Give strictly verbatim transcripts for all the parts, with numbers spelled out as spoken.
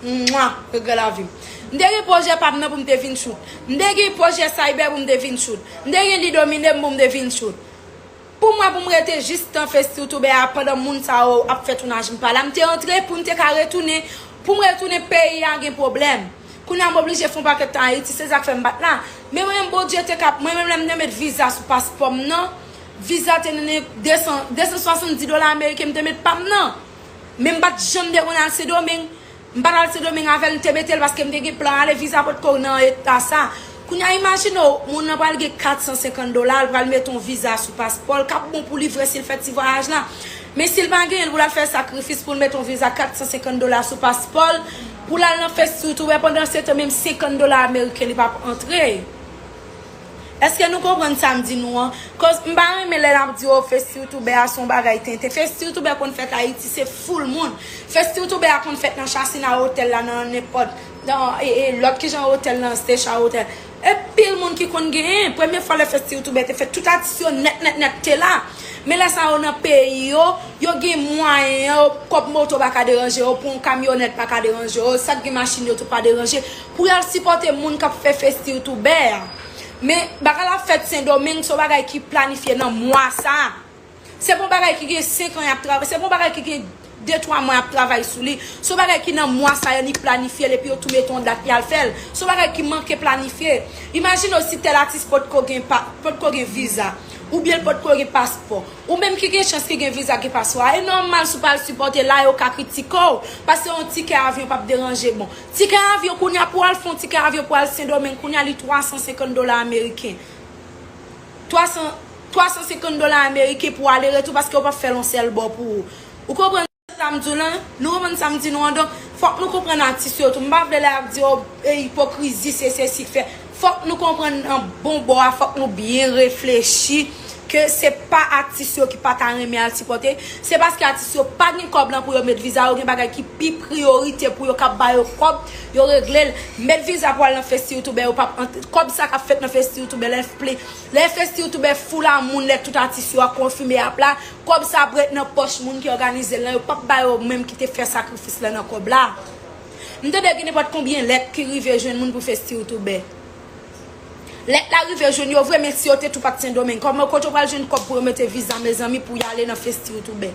Mwa, regrè lavi m. M te gen pwojè pa m nan pou m te vin chout. M te gen pwojè Cyber pou m te vin chout. M te gen Li Domine m pou m te vin chout. Pou mwen, pou m rete jis tan festival toubè a, pandan moun sa yo ap fè tounaj m pa la, m te antre pou m te ka retounen, pou m retounen peyi a gen pwoblèm. Kounye a m oblije fè yon pakèt tan Ayiti, se sa k fè m pa t la. Men mwen menm, Bondye te ka, mwen menm lè m te met viza sou paspò m nan, viza te nan de san, de san swasanndis dola ameriken, m te met pa m nan. Men m pa t janm te konn al Sendomeng. M pa t al Sendomeng avè l, m te mete l paske m te gen plan ale, viza potko nan eta sa. Kounye a, imajine w, moun nan pral gen kat san senkant dola, l pral mete yon viza sou paspò l, k ap bon pou li vre si l fè ti vwayaj la. Men si l pa genyen l, pou l al fè sakrifis pou l mete yon viza kat san senkant dola sou paspò l, pou l al nan festival toubè, pandan se tan menm senkant dola ameriken li p ap antre. Èske nou konprann sa m di nou an? Koz m pa renmen lè n ap di, o, festival toubè a se yon bagay tenten. Festival toubè konn fèt Ayiti, se full moun. Festival toubè a konn fèt nan Chasina Hotel la, nan nenpòt, nan, e, e, lòt kijan otèl nan, Stecha Hotel. E pil moun ki konn genyen. Premye fwa lè festival toubè te fèt, tout atis yo nèt, nèt, nèt te la. Men lè sa yo nan peyi yo, yo gen mwayen yo, kòb moto pa ka deranje yo, pou yon kamyonèt pa ka deranje yo, sa k gen machin yo tou pa deranje, pou y al sipòte moun k ap fè festival toubè a. Men bagay la fèt Sendomeng, se yon bagay ki planifye nan mwa sa. Se pa yon bagay ki gen senk an y ap travay, se pa yon bagay ki gen de twa mwa y ap travay sou li. Se yon bagay ki nan mwa sa yo, ni planifye l, epi yo tou mete yon dat y al fè l. Se yon bagay ki manke planifye. Imajine w si tèl atis potko gen pa, potko gen viza, oubyen l potko gen paspò. Ou menm ki gen chans ki gen viza, gen paspò a, e nòmal si w pa al sipòte la, yo ka kritike w, paske yon tikè avyon p ap deranje. Bon, tikè avyon kounye a pou w al fè yon tikè avyon pou w al Sendomeng, kounye a li twa san senkant dola ameriken. Twa san, twa san senkant dola ameriken pou ale retou, paske yo p ap fè l yon sèl bò pou ou. Ou konprann sa m di w lan? Nou konprann sa m di nou an? Donk, fòk nou konprann atis yo tou. M pa vle lè y ap di, o, e ipokrizi, se sesi k fè. Fòk nou konprann nan bon bò a, fòk nou byen reflechi ke se pa atis yo ki pa ta renmen al sipòte. Se paske atis yo pa gen kòb lan pou yo met viza, yo gen bagay ki pi priyorite pou yo, k ap ba yo kòb, yo regle l. Met viza pou al nan festival toubè, yo p ap ant-, kòb sa k ap fèt nan festival toubè, lè l ple, lè festival toubè full a moun, lè tout atis yo a konfime ap la, kòb sa ap ret nan pòch moun ki òganize l lan, yo p ap ba yo menm ki te fè sakrifis lan nan kòb la. M tande gen nenpòt konbyen lèt ki rive jwenn moun pou festival toubè. Lèt la rive jwenn yo vre, men si yo te tou pa t Sendomeng, kòman, kote yo pral jwenn kòb pou yo mete viza, mezanmi, pou y ale nan festival toubè?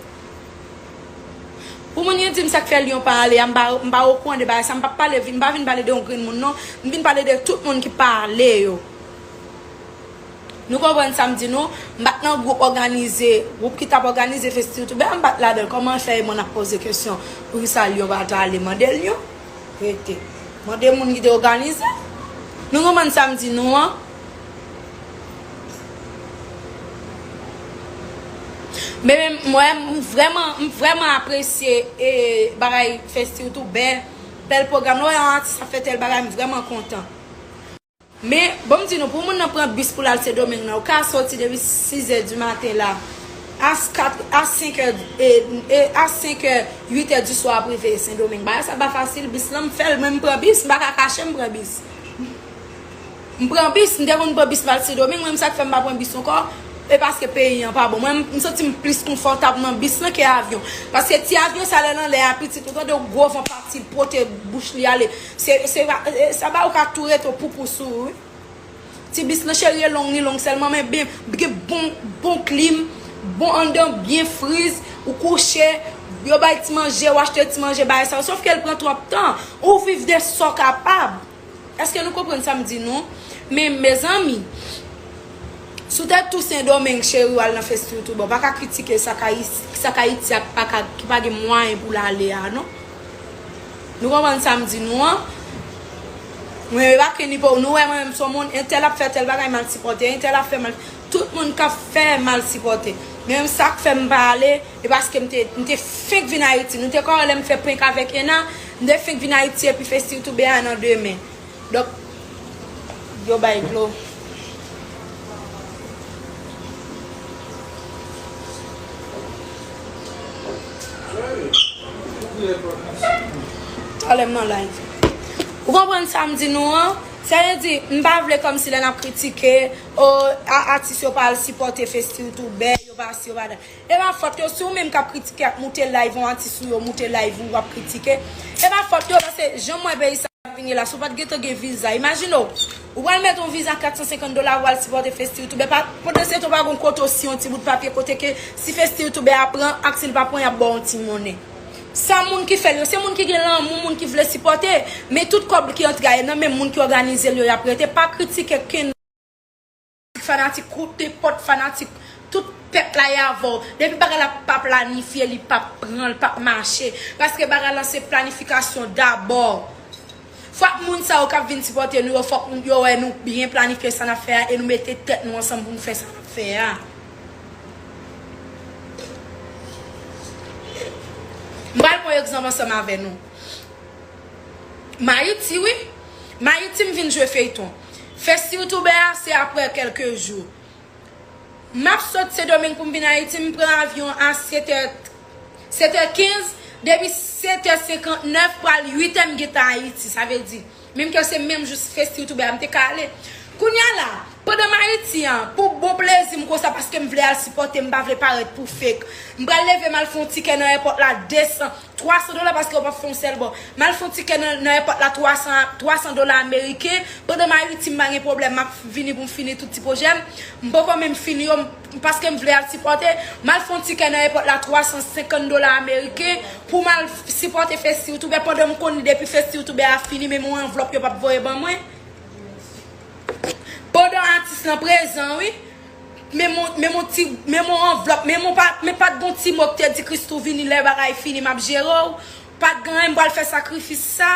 Pou moun yo di m sa k fè Lyon pa ale a, m pa, m pa okouran de bagay sa, m p ap pale, m pa vin pale de yon grenn moun non, m vin pale de tout moun ki pa ale yo. Nou konprann sa m di nou? M pa t nan gwoup òganize, gwoup ki t ap òganize festival toubè a, m pa t ladan l. Kòman fè e mwen n ap poze kesyon, poukisa Lyon pa t ale? Mande Lyon. Rete. Mande moun ki te òganize. Nou konprann sa m di nou an? Men, men, mwen, m vrèman, m vrèman apresye, e, bagay festival toubè, bèl pwogram. Lè w wè yon atis ap fè tèl bagay, m vrèman kontan. Men, bon, m di nou, pou moun nan pran bis pou l al Sendomeng nan, ou ka sòti depi sizè di maten la, a kat, a senkè, e, e, a senkè, uitè di swa ap rive Sendomeng. Bagay sa pa fasil, bis lan m fè l, mwen m pran bis, m pa ka kache m pran bis. M pran bis, m te konn pran bis m al Sendomeng, mwen m sa k fè m pa pran bis ankò, e paske peyi an pa bon. Mwen, m santi m plis konfòtab nan bis lan ke avyon. Paske ti avyon sa lè l anlè a pitit, ou tande yon gwo van pati, l pote bouch li ale. Se, se, e, sa ba ou ka tou rete w poupou sou ou, wi. Ti bis lan cheri e long, li long sèlman, men ben, gen bon, bon klim, bon anndan, byen friz, ou kouche, yo bay ti manje, ou achte ti manje, bagay sa yo. Sòf ke l pran twòp tan. Ou viv de sa w kapab. Èske nou konprann sa m di nou? Men, mezanmi, si w te tou Sendomeng, cheri, w al nan festival toubè, w pa ka kritike sa k Ayis-, sa k Ayiti a ki pa ka, ki pa gen mwayen pou l ale a, non. Nou konprann sa m di nou an? Mwen, e pa ke ni pou nou wè mwen menm se yon moun, entèl ap fè tèl bagay, m al sipòte, entèl ap fè mal, tout moun k ap fè mal sipòte. Men menm sa k fè m pa ale, e paske m te, m te fenk vin Ayiti. Nou te konnen lè m fè prank avèk Ena, m te fenk vin Ayiti epi festival toubè a nan demen. Donk, yo bay dlo. Talè m nan live. Ou konprann sa m di nou an? Sa vle di, m pa vle kòmsi lè n ap kritike, o, a- atis yo pa al sipòte Festi Youtubè, yo pa si, yo pa da. E pa fòt yo, si w menm k ap kritike ak moute live yon atis ou yo, moute live ou w ap kritike, e pa fòt yo, paske jan m wè peyi sa ap vini la, si w pa t gentan gen viza, imajine w, ou pral mete yon viza kat san senkant dola, ou al sipòte Festi Youtubè, pa, pandan se tan w pa gen kote w si yon ti bout papye kote ke si Festi Youtubè a pran, ak si l pa pran, y ap ba w yon ti monnen. Sa moun ki fè l yo, se moun ki gen lanmou, moun ki vle sipòte. Men tout kòb ki antre a, e nan men moun ki òganize l yo, y ap rete. Pa kritike kenn fanatik, koute pòt fanatik. Tout pèp la e avè w. Depi bagay la pa planifye, li p ap pran, li p ap mache. Paske bagay la se planifikasyon dabò. Fòk moun sa yo k ap vin sipòte nou yo, fòk nou- yo wè nou byen planifye sa n ap fè a e nou mete tèt nou ansanm pou nou fè sa n ap fè a. M pral pran yon egzanp ansanm avè nou. M Ayiti, wi. M Ayiti, m vin jwe feyton. Festi Youtubè a, se apre kèlke jou. M ap sot Sendomeng pou m vin Ayiti, m pran avyon a sèt è, sèt è kenz, depi sèt è senkantnèf pral uit è m gentan Ayiti, sa vle di, menm ke se menm jou Festi Youtubè a m te ka ale. Kounye a la, pandan m Ayiti an, pou bon plezi m konsa, paske m vle al sipòte, m pa vle parèt pou fake. M pral leve m al fè yon tikè nan èpòt la, de san, twa san dola, paske yo p ap fè yon sèl bò. M al fè yon tikè nan, nan èpòt la, twa san, twa san dola ameriken. Pandan m Ayiti, m pa gen pwoblèm, m ap vini pou m fini tout ti pwojè m. M poko menm fini yo, m- paske m vle al sipòte. M al fè yon tikè nan èpòt la, twa san senkant dola ameriken, pou m al sipòte Festi Youtubè, pandan m konnen depi Festi Youtubè a fini, menm yon anvlòp yo p ap voye ban mwen. Pandan atis lan prezan, wi. Men mon, men mon ti, men mon anvlòp, men mon pa, men pa t gon ti mo k te di Christoo vini lè bagay fini m ap jere w. Pa t gen anyen, m pral fè sakrifis sa.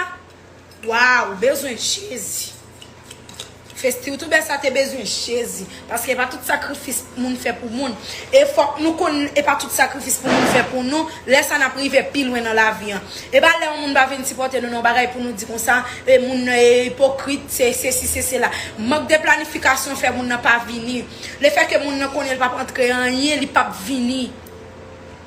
Waw, bezwen Jezi. Festi Youtubè sa te bezwen Jezi. Paske e pa tout sakrifis moun fè pou moun. E fòk nou konn, e pa tout sakrifis pou moun fè pou nou. Lè sa n ap rive pi lwen nan lavi an. E pa lè yon moun pa vin sipòte nou nan yon bagay pou nou di konsa, e moun nan e ipokrit, se sesi, se sela. Mank de planifikasyon fè moun nan pa vini. Lefètke moun nan konnen l p ap antre anyen, li p ap vini.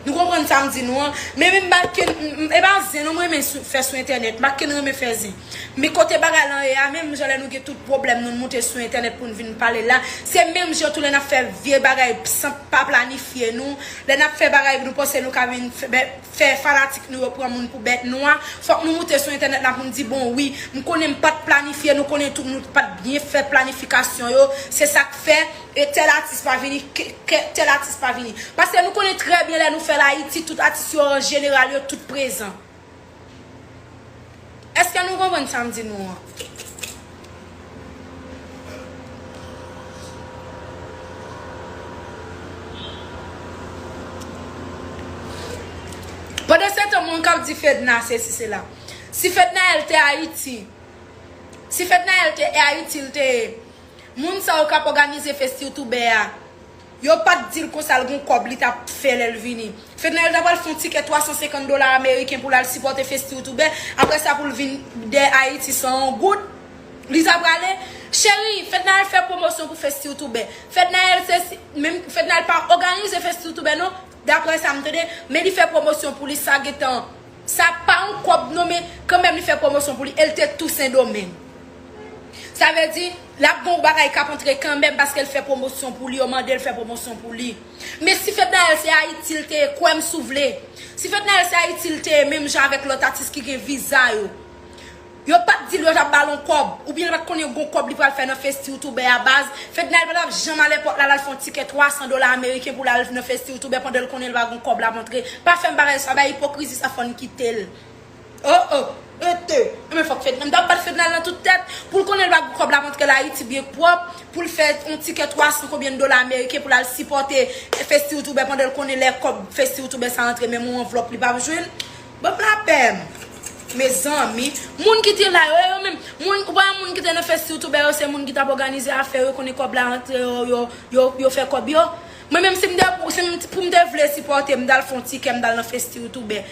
Nou konprann sa m di nou an? Men, men m pa ken, m- m- e pa zen non m renmen sou- fè sou entènèt. M pa ken renmen fè zen. Men kote bagay lan ye a, menm jan lè nou gen tout pwoblèm nou, nou moute sou entènèt pou n vin pale la, se menm jan tou lè n ap fè vye bagay san pa planifye nou, lè n ap fè bagay nou panse nou ka vin fè, fè fanatik nou yo pran moun pou bèt nwa, fòk nou moute sou entènèt la pou n di, bon, wi, m konnen m pa t planifye, nou konnen tou nou pa t byen fè planifikasyon yo, se sa k fè, e tèl atis pa vini, ke- ke- tèl atis pa vini. Paske nou konnen trè byen lè nou fè l Ayiti, tout atis yo an jeneral, yo tout prezan. Èske nou konprann sa m di nou an? Pandan se tan, moun k ap di Fedna sesi, sela. Si Fednaelle te Ayiti, si Fednaelle te Ayiti, l te ye, moun sa yo k ap òganize Festi Youtubè a, yo pa t di l konsa l gon kòb li t ap fè lè l vini. Fednaelle ta pral fè yon tikè twa san senkant dola ameriken pou l al sipòte Festi Youtubè. Apre sa, pou l vin de Ayiti san yon goud, li ta prale. Cheri, Fednaelle fè pwomosyon pou Festi Youtubè. Fednaelle se si- menm Fednaelle pa òganize Festi Youtubè non. Daprè sa m tande, men li fè pwomosyon pou li, sa gentan, sa pa yon kòb non, men kanmenm li fè pwomosyon pou li, e l te tou Sendomeng. Sa vle di, l ap gon bagay k ap antre kanmenm paske l fè pwomosyon pou li, yo mande l fè pwomosyon pou li. Men si Fednaelle se Ayiti l te ye, kwè m si w vle. Si Fednaelle se Ayiti l te ye, menm jan avèk lòt atis ki gen viza yo. Yo pa t di l yo t ap ba l yon kòb, oubyen l pa t konnen gon kòb li pral fè nan Festi Youtubè a baz. Fednaelle pa t ap janm al èpòt la, l al fè yon tikè twa san dola ameriken pou l al nan Festi Youtubè pandan l konnen l pa gon kòb l ap antre. Pa fè m bagay sa, bagay ipokrizi sa fò n kite l. Oh, oh, rete. Enben fòk Fednaelle, m t ap bat Fednaelle nan tout tèt. Pou l konnen l pa gon kòb l ap antre l Ayiti byen pwòp, pou l fè yon tikè twa san konbyen dola ameriken pou l al sipòte Festi Youtubè pandan l konnen lè kòb Festi Youtubè sa antre, menm yon anvlòp li p ap jwenn. Ban m lapè m. Mezanmi, moun ki te la yo, yo menm, moun, ou pa wè moun ki te nan Festi Youtubè yo, se moun ki t ap òganize afè yo, konnen kòb la rantre yo, yo, yo, yo fè kòb yo. Mwen menm, si m te, si m, pou m te vle sipòte, m t al fè yon tikè, m t al nan Festi Youtubè.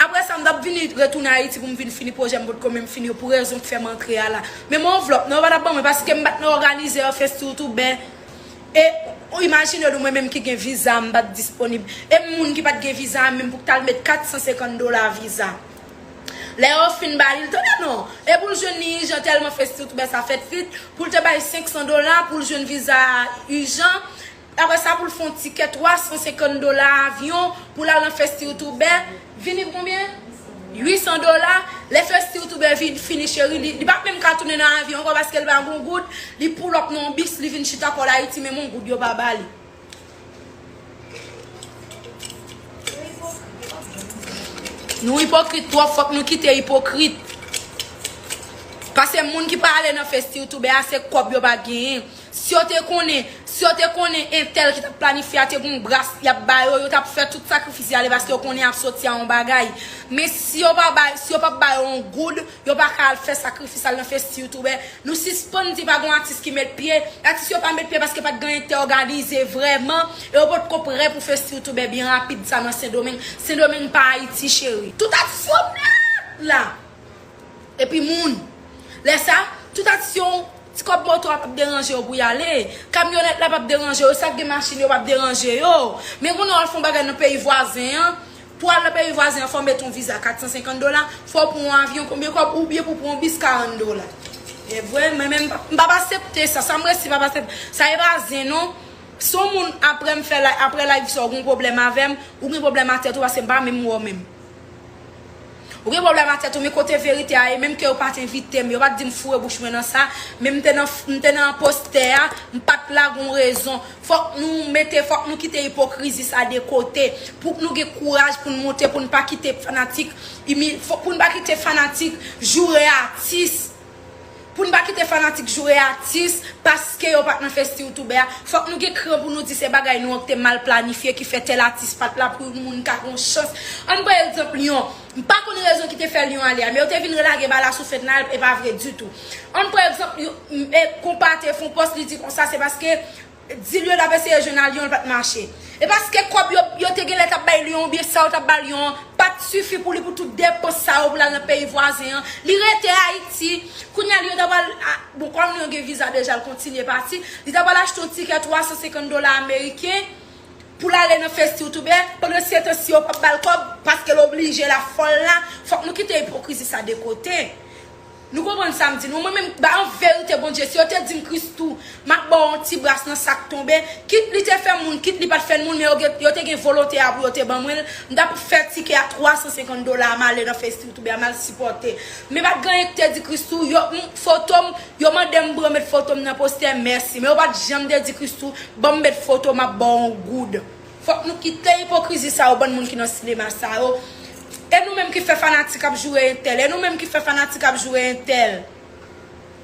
Apre sa, m t ap vini retounen Ayiti pou m vin fini pwojè m potko menm fini yo, pou rezon k fè m antre a la. Men mwen anvlòp, non, yo pa t ap ban mwen, paske m pa t nan òganize yo Festi Youtubè. E ou imajine w mwen menm ki gen viza, m pa t disponib. E moun ki pa t gen viza a menm pou k t al met kat san senkant dola viza. Lè yo fin ba li l, tande non. E pou l jwenn li ijan tèlman festiyoutubè sa fèt vit, pou l te bay senk san dola pou l jwenn viza ijan. Apre sa, pou l fè yon tikè twa san senkant dola avyon pou l al nan festiyoutubè. Vini pou konbyen? Uit san dola. Lè festiyoutubè vin fini, cheri, li, li pa menm ka tounen nan avyon ankò paske l pa gon goud. Li pull up nan yon bis, li vin chita kò l Ayiti, menm yon goud yo pa ba li. Nou ipokrit twòp, fòk nou kite ipokrit. Paske moun ki pa ale nan festiyoutubè a, se kòb yo pa genyen. Si yo te konnen, si yo te konnen entèl ki t ap planifye a te gon bras y ap ba yo, yo t ap fè tout sakrifis y ale paske yo konnen y ap soti a yon bagay. Men si yo pa bay, si yo p ap ba yo yon goud, yo pa ka al fè sakrifis al nan festiyoutubè. Nou sispann di pa gon atis ki met pye. Atis yo pa met pye paske pa t gen entè òganize vrèman. E yo potko prè pou festiyoutubè byen rapid sa nan Sendomeng. Sendomeng pa Ayiti, cheri. Tout atis yo nèt la. Epi moun. Lè sa, tout atis yo, ti kòb moto a p ap deranje yo pou y ale. Kamyonèt la p ap deranje yo. Sa k gen machin yo p ap deranje yo. Men kounye a w al fè yon bagay nan peyi vwazen an. Pou al nan peyi vwazen an, fò w mete yon viza kat san senkant dola. Fò w pran yon avyon, konbyen kòb? Oubyen pou pran yon bis, karant dola. E vre, men, men m p ap, m p ap aksepte sa. Sa m resi p ap aksepte. Sa e pa zen non. Si yon moun apre m fè live, apre live sa, w gen yon pwoblèm avè m, ou gen pwoblèm a tèt ou, paske m pa menm wè w menm. Ou gen pwoblèm a tèt ou, men kote verite a ye, menm ke yo pa t envite m, yo pa t di m foure bouch mwen nan sa, men m te nan, m te nan postè a, m pa t la gon rezon. Fòk nou mete, fòk nou kite ipokrizi sa de kote, pou nou gen kouraj pou n monte, pou n pa kite fanatik, imi-, fò-, pou n pa kite fanatik joure atis. Pou n pa kite fanatik joure atis paske yo pa t nan festiyoutubè a. Fòk nou gen kran pou nou di se bagay nou an ki te mal planifye ki fè tèl atis pa t la pou yon moun ka gen yon chans. Ann pran egzanp Lyon. M pa konn rezon ki te fè Lyon ale a, men yo te vin relage bal la sou fèt la, e pa vre ditou. Ann pran egzanp Lyon, e, konpa te fè yon pòs, li di konsa, se paske di l yo l ap eseye jwenn a Lyon, l pa t mache. E paske kòb yo, yo te genlè t ap bay Lyon oubyen sa yo t ap ba Lyon an pa t sifi pou li pou tout depans sa yo pou l al nan peyi vwazen an. Li rete Ayiti. Kounye a Lyon ta pral, a, bon, kòm Lyon gen viza deja, l kontinye pati, li ta pral achte yon tikè twa san senkant dola ameriken pou l ale nan festiyoutubè, pandan se tan si yo p ap ba l kòb, paske l oblije l ap fòl la, fòk nou kite ipokrizi sa de kote. Nou konprann sa m di nou? Mwen menm, ba, an verite, Bondye, si yo te di m, Christoo, m ap ba w yon ti bras nan sa k tonbe, kit li te fè moun, kit li pa t fè moun, men yo gen, yo te gen volonte a pou yo te ban mwen l, m t ap fè tikè a twa san senkant dola, m ale nan festiyoutubè a, m al sipòte. Men pa t gen anyen ki te di Christoo, yo, m, foto m, yo mande m pou yo met foto m nan postè, mèsi. Men yo pa t janm te di Christoo, ban m met foto, m ap ba w yon goud. Fòk nou kite ipokrizi sa yo, bann moun ki nan sinema sa yo. E nou menm ki fè fanatik ap joure entèl. E nou menm ki fè fanatik ap joure entèl.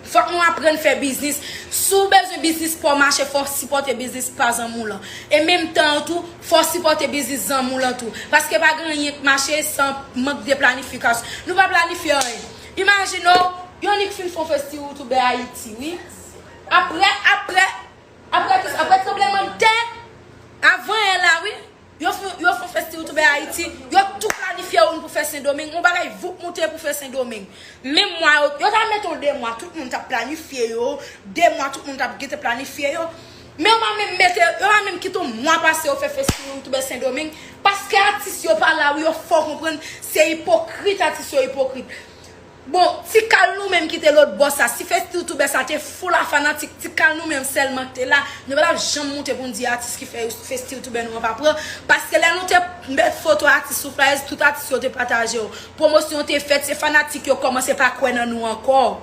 Fòk nou aprann fè biznis. Si w bezwen biznis pa w mache, fò w sipòte biznis pa zanmi w lan. E menm tan an tou, fò w sipòte biznis zanmi w lan tou. Paske pa gen anyen k mache san mank de planifikasyon. Nou pa planifye anyen. Imajine w, Yonik fin fè yon festiyoutubè Ayiti, wi. Apre, apre, Apre tou, apre tranblemanntè, avan yè la, wi, yo fè, yo fè festiyoutubè Ayiti, yo tou planifye youn pou fè Sendomeng, yon bagay voup moute pou fè Sendomeng. Menm mwa yo, yo ta mete yon de mwa, tout moun t ap planifye yo, de mwa, tout moun t ap gentan planifye yo. Men yo pa menm mete, yo pa menm kite yon mwa pase yo fè festiyoutubè Sendomeng, paske atis yo pa la, wi, yo fè w konprann, se ipokrit, atis yo ipokrit. Bon, ti kal nou menm ki te lòt bò sa, si festiyoutubè sa te full a fanatik, ti kal nou menm sèlman ki te la, nou pa t ap janm moute pou n di atis ki fè festiyoutubè nou an pa pran, paske lè nou te met foto atis sou flyers, tout atis yo te pataje yo. Pwomosyon te fèt, se fanatik yo kòmanse pa kwè nan nou ankò.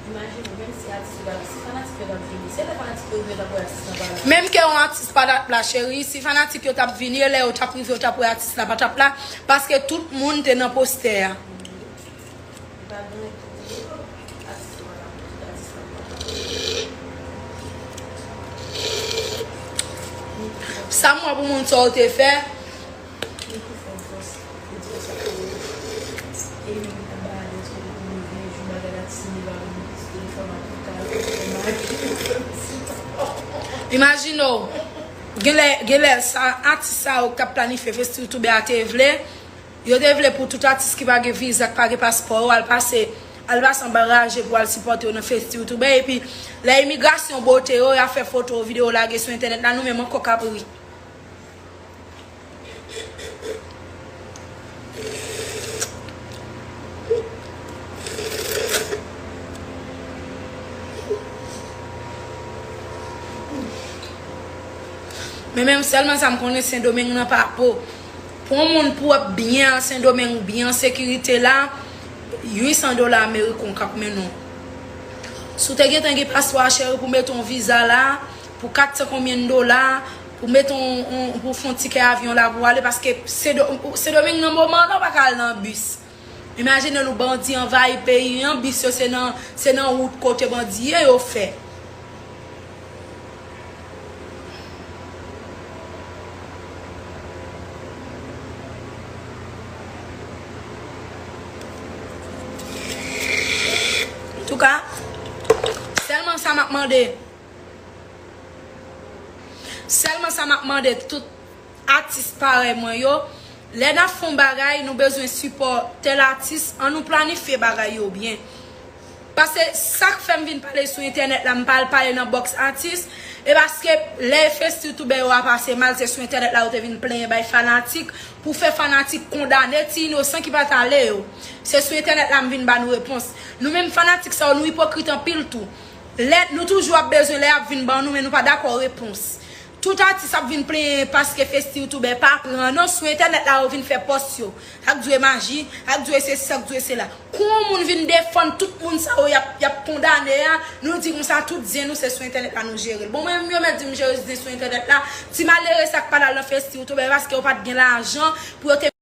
Imajine w, menm si atis yo t ap, si fanatik yo t ap vini, se lè fanatik yo rive yo t ap wè atis la pa la. Menm ke yon atis pa t ap la, cheri, si fanatik yo t ap vini, e lè yo t ap rive, yo t ap wè atis la pa t ap la, paske tout moun te nan postè a. Li pa gen atis yo pa t ap, atis la pa t ap. Sa m wè pou moun sa yo te fè. Imajine w, genlè, genlè sa, atis sa yo k ap planifye festiyoutubè a te vle, yo te vle pou tout atis ki pa gen viza, ki pa gen paspò yo, al pase, al pase anba raje pou al sipòte yo nan festiyoutubè, epi lè imigrasyon bote yo, y ap fè foto, videyo lage sou entènèt la, nou menm ankò k ap ri. Men menm sèlman sa m konnen, Sendomeng nan pa po. Pou yon moun pou w ap byen al Sendomeng, byen an sekirite la, uit san dola ameriken w k ap mennen w. Si w te gentan gen paspò a, cheri, pou mete yon viza la, pou kat san konbyen dola, pou mete yon, yon, pou fè yon tikè avyon la pou w ale, paske Sendo-, Sendomeng nan moman an, ou pa ka al nan bis. Imajine nou, bandi anvayi peyi an, bis yo se nan, se nan wout kote bandi ye yo fè. Antouka, sèlman sa m ap mande. Sèlman sa m ap mande tout atis parèy mwen yo, lè n ap fè yon bagay, nou bezwen sipò tèl atis, ann nou planifye bagay yo byen. Paske sa k fè m vin pale sou entènèt la, m pa al pale nan bòks atis, e paske lè festiTuber yo a pase mal, se sou entènèt la yo te vin plenyen bay fanatik, pou fè fanatik kondane ti inosan ki pa t ale yo. Se sou entènèt la m vin ba nou repons. Nou menm fanatik sa yo, nou ipokrit anpil tou. Lè, nou toujou ap bezwen lè y ap vin ban nou, men nou pa dakò repons. Tout atis ap vin plenyen paske festiTuber pa pran non sou entènèt la, yo vin fè pòs yo. Sa k dwe maji, sa k dwe sesi, sa k dwe sela. Kou yon moun vin defann tout moun sa yo y ap, y ap kondane a, nou di konsa tout zen nou se sou entènèt la nou jere l. Bon, mwen menm yo mèt di m jere zen sou entènèt la, ti malere sa k pa t al nan festiTuber paske yo pa t gen lajan pou yo te